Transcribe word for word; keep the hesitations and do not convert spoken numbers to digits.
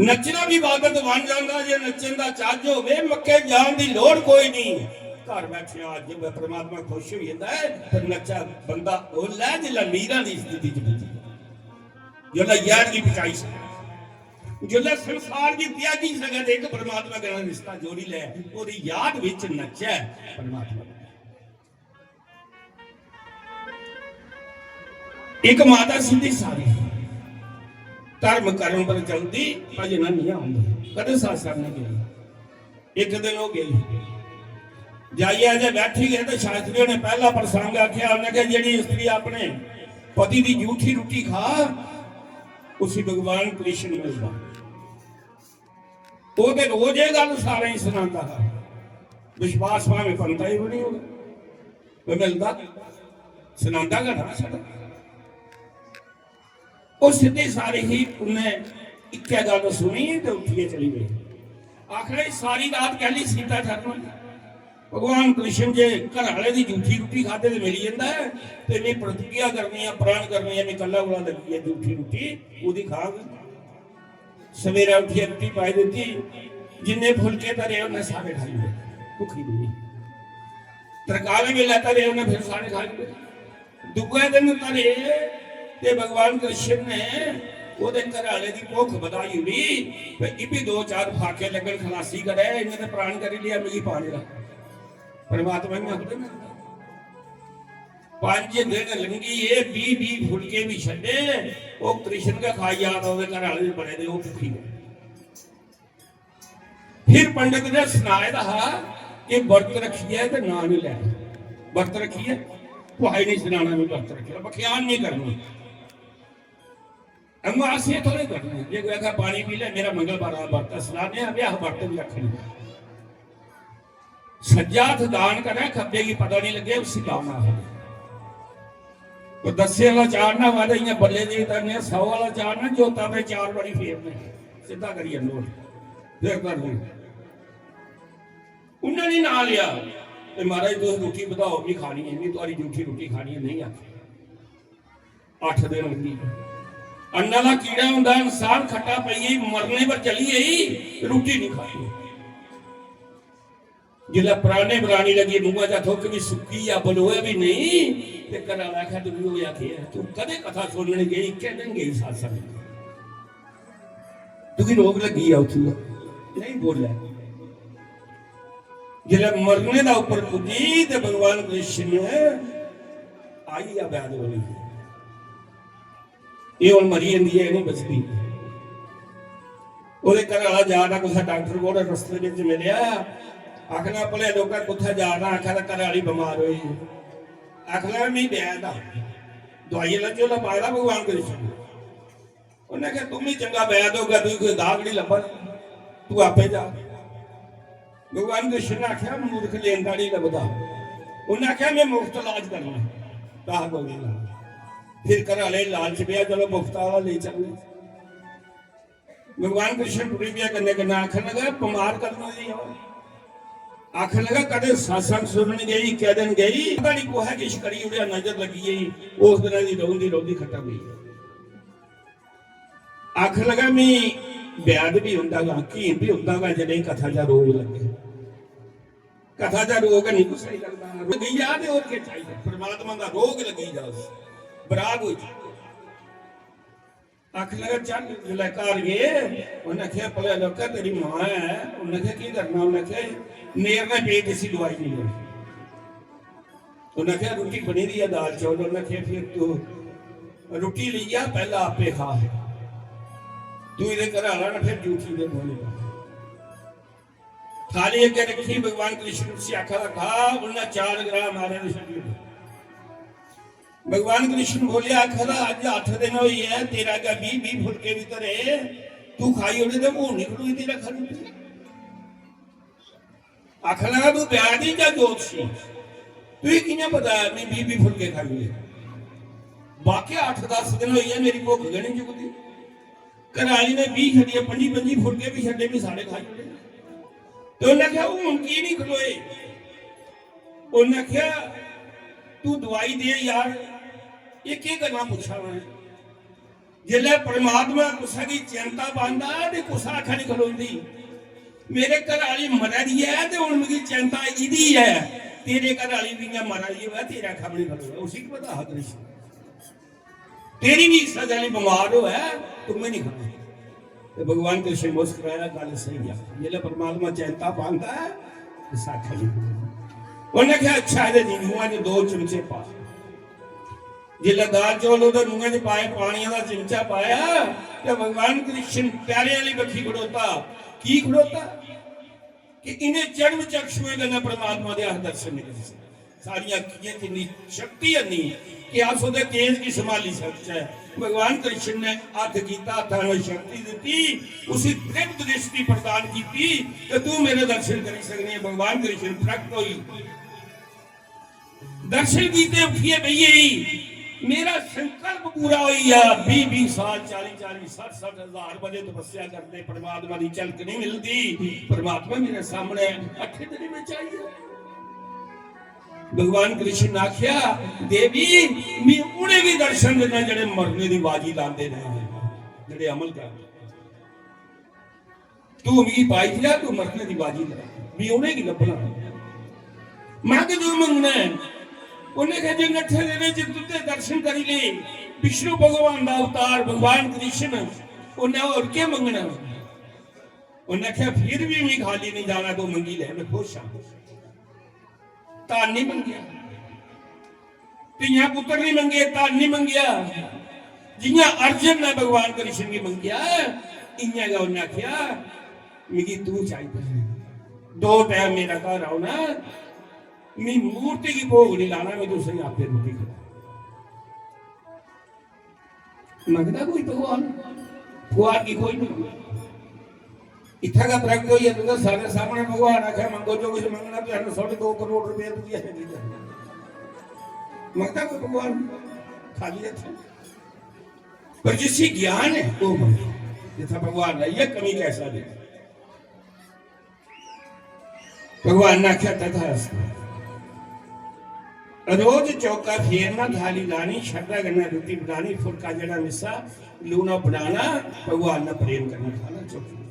नच्चना भी इबादत बन जांदा, जे नच्चन दा चज्ज होवे, मक्के जान दी लोड़ कोई नहीं। घर बैठे अज्ज परमात्मा खुश होई जंदा है, पर नच्चा बंदा ओल्लै जिसलै मीरा दी स्थिति च पुज्जी जा, जिसलै यार गी पचाई सकै, जिसलै संसार गी त्यागी सकै, ते इक परमात्मा कन्नै रिश्ता जोड़ी लै, ओह्दी याद विच नच्चै परमात्मा। एक माता सिद्धी सारी धर्म कर्म पर चलदी, भजन नहीं आंदी, कदे सत्संग नहीं गई। एक दिन हो गई, जाइए जे बैठी गए तो शास्त्रियों ने पहला प्रसंग आख्या, उन्हें कहा, "जेड़ी स्त्री अपने पति की जूठी रोटी खा, उसी भगवान कृष्ण मिलता।" वो ते रोज ये गल सारे ही सुनाता है, विश्वास भावे बनता ही नहीं होगा, वो मिलता, सुनाता घटा सदा। वो सिद्धि सारी ही, उन्हें इक्कै गल सुनी ते उठियै चली गई। आखने सारी रात कहली सीता ठरना, भगवान कृष्ण जे घर आले दी जूठी रोटी खाते ते मिली जंदा है, ते मैं प्रतिज्ञा करनी है, प्रण करनी है, मैं कल्ला कोला लगी है जूठी रोटी, ओदी खाग। सवेरे उठियै रोटी पाई दित्ती, जिन्ने फुलके धरे उन्ने सारे खाई ले, भुखी नहीं। तरकालें बेल्लै धरे उन्ने फिर सारे खाई ले। दूए दिन धरे ते भगवान कृष्ण ने ओदे घर आले दी भुख बधाई ओड़ी, ते इब्बी दो चार फाके लगन, खलासी करे, इन्ने ते प्राण करी लिया, मिगी पाने दा। परमात्मा ने आखदे ना, पंज दिन लंघी ए, बीह बीह फुलके भी छड्डे, ओ कृष्ण गै खाई जा, ओदे घर आले बने दे, ओ भुखी गए। फिर पंडित ने सनाए दा हा कि व्रत रखियै ते नां नहीं लैना, व्रत रखियै कुसै नहीं सनाना भी व्रत रखेआ, बख्यान नहीं करनी। अम्मा असें थोड़े करना, जे कोई आखा पानी पी ले, मेरा मंगलवार दा व्रत है, सनाने आं, ब्याह व्रत भी रखनी। सज्जा हत्थ दान करे, खब्बे गी पता नहीं लगे, उसी दान आखदे। कोई दस्से वाला चाढ़ना होऐ ते इ'यां बल्ले दे तरने, सौ वाला चाढ़ना, जोता पे चार बारी फेरने, सिद्धा करियै नोट, फिर करने। उन्हें नहीं ना लिया, ते महाराज तुस रोटी बधाओ, मी खानी है, मी तुम्हारी जूठी रोटी खानी है, नहीं आखी। अठ दिन लंघी। अन्न आह्ला कीड़ा होंदा, इंसान खट्टा पेई गेई, मरने पर चली गई, रुट्टी नहीं खाई। जिसलै प्राणे बरानी लगी, मुंहा चा थुक्क भी सुक्की या बलोए भी नहीं, ते घरा आह्ला आखै, "तुगी होया केह् ऐ? तू कदें कथा सुनने गई, इक्कै दिन गई सत्संग।" तुगी रोग लग्गी गेआ उत्थूं दा, नहीं बोलेआ। जिसलै मरने दा उप्पर पुज्जी ते भगवान कृष्ण आई गेआ बैद बनी। एह् हुन मरी जंदी ऐ, एह् नहीं बचदी। ओह्दे घरै आह्ला जा दा कुसै डाक्टर कोल, रस्ते बिच मिलेआ, आखना, "भले लोका कुत्थै जा दा?" आखा दा, "घरै आह्ली बमार होई।" आखना, "मी बैद आ, दोआई आह्ला झोला पाए दा भगवान कृष्ण ने।" उन्हें आखेआ, "तू भी चंगा वैद होगा, तुगी कोई दाग नहीं लब्भा, तू आपे जा।" भगवान कृष्ण ने आखेआ, "मूर्ख लेन दा नहीं लभदा।" उन्हें आखेआ, "मैं मुफ्त इलाज करना।" कहा कोई नहीं लभदा। फिर घर आह्ले लालच पेआ, "चलो मुफ्त आह्ला लेई चलने।" भगवान कृष्ण टुरी पेआ कन्नै कन्नै, आखन लगा, "बमार कदूं दी आओ?" आखन लगा, "कदें सत्संग सुनन गई, इक्कै दिन गई, पता नहीं कुहै किश करी ओड़ेआ, नजर लगी गई, उस दिन दी रौंदी रौंदी खत्म होई।" आखन लगा, "मैं ब्याध भी होंदा गा, हकीम भी होंदा गा, जदे कथा चा रोग लगे, कथा चा रोग नहीं कुछ लगदा, रोग गई आ ते और के चाहिए, परमात्मा दा रोग लगी जा, बराग हो जाए।" आखन लगा, "चल।" जिसलै घर गए, उन्हें आखेआ, "भला लोका, तेरी मां है।" उन्हें आखेआ, "की करना?" उन्हें आखेआ, "नेर ने पेट इसी दवाई नहीं लेनी।" उन्हें आखेआ, "रुट्टी बनी दी है, दाल चौल।" उन्हें आखेआ, "फिर तू रुट्टी लेई जा, पैह्ला आपे खा, तू एह्दे घरै आह्ला ना, फिर जूठी दे मुंह लेई।" थाली अग्गें रक्खी, भगवान कृष्ण उसी आखा दा, "खा।" उन्हें चार ग्राम मारे ते छड्डी ओड़े। भगवान कृष्ण बोले, आखा दा, "अज्ज अठ दिन होई है, तेरे अग्गें बीह बीह फुलके भी धरे, तू खाई ओड़े ते हून नहीं खड़ोई तेरा खाने।" आखन लगा, "तू ब्याह दी क्या जोतशी? तुगी कियां पता है मैं बीह बीह फुलके खाई ले? वाकई अठ दस दिन होई है, मेरी भुख गै नहीं चुकदी।" घराली ने बीह छड्डियै पंजी पंजी फुलके भी छड्डे, भी सारे खाई ओड़े। ते उन्हें आखेआ, "हून की नहीं खलोए?" उन्हें आखेआ, "तू दवाई दे यार, एह् केह् गल्लां पुच्छा ना है?" जिसलै परमात्मा कुसै गी चिंता पांदा ऐ ते कुसै अक्ख निं खलोंदी। मेरे घर आह्ली मरा दी ऐ ते हून मिगी चिंता इदी ऐ। तेरे घर आह्ली बी इ'यां मरा दी होऐ, तेरे अक्ख बी निं खलोंदा। उसी की पता हा कृष्ण, तेरी भी इस्सै चाल्ली बमार होऐ, तुम्हें नहीं खाना। ते भगवान कृष्ण मुस्कुराया, गल्ल सही है। जिसलै परमात्मा चिंता पांदा ऐ, ते साखा जी। उन्हें कहा, "अच्छा, ये नींबुआ के दो चमचे पा।" जिसलै दाल चौल ओह्दे मुंहै च पाए, पानिया दा चिमचा पाया, ते भगवान कृष्ण पैरें आह्ली बक्खी खड़ोता। की खड़ोता? कि इ'नें जन्म चक्षुएं कन्नै परमात्मा दे अस दर्शन नहीं करी सकदे। साढ़ियां अक्खियें च इन्नी शक्ति है नहीं कि अस ओह्दे तेज गी संभाली सकचै। भगवान कृष्ण ने हत्थ कीता, हत्था ने शक्ति दित्ती, उसी दिव्य दृष्टि प्रदान कीती कि तू मेरे दर्शन करी सकनी है। भगवान कृष्ण प्रकट होई, दर्शन कीते, उठियै बेही गेई। मेरा संकल्प पूरा होई गेआ। बीह बीह साल, चाली चाली, सट्ठ सट्ठ हजार बजे तपस्या करदे, परमात्मा दी झलक नहीं मिलदी। परमात्मा मेरे सामने अठे दिन में चाहिए। भगवान कृष्ण ने आख्या, "देवी, मैं उ'नें भी दर्शन देना जेह्ड़े मरने दी बाजी लांदे ने, जेह्ड़े अमल करदे।" तू मिगी पाई जा, तू मरने दी बाजी लड़ा, मैं उ'नेंगी लब्भना। मंग जो मंगना है। उन्हें कहा, "जे नट्ठे दे च तुझे दर्शन करी ले, विष्णु भगवान दा अवतार भगवान कृष्ण, उन्हें और क्या मंगना?" उन्हें कहा, "फिर भी मैं खाली नहीं जाना, तू मंगी ले, मैं खुश हाँ।" धन नहीं मंगेआ, धियां पुत्तर नहीं मंगे, धन नहीं मंगेआ। जियां अर्जुन ने भगवान कृष्ण गी मंगेआ, इयां गै उन्नै आखेआ, "मिगी तू चाहिदा। दो टैम मेरा घर औना, मी मूर्ति गी भोग नहीं लाना, मैं तुसेंगी आपे रुट्टी खवा।" मंगदा कोई भगवान? भगवान गी कोई नहीं मंगदा। इत्थै गै प्रगट होई जंदा, साढ़े सामने भगवान आखे, "मंगो जो कुछ मंगना, तुसें सौ दो करोड़ रुपए तुगी असें दी देना।" मंगदा कोई भगवान? खाली हत्थ। पर जिसी ज्ञान है, वो मंगे। जित्थै भगवान ने ये कमी कैसा दी? भगवान ने आखेआ, "तथास्तु।" रोज चौका फेरना, थाली लानी, श्रद्धा कन्नै रुट्टी बनानी, फुलका जेह्ड़ा मिस्सा लूना बनाना, भगवान ने प्रेम कन्नै खाना चौकी।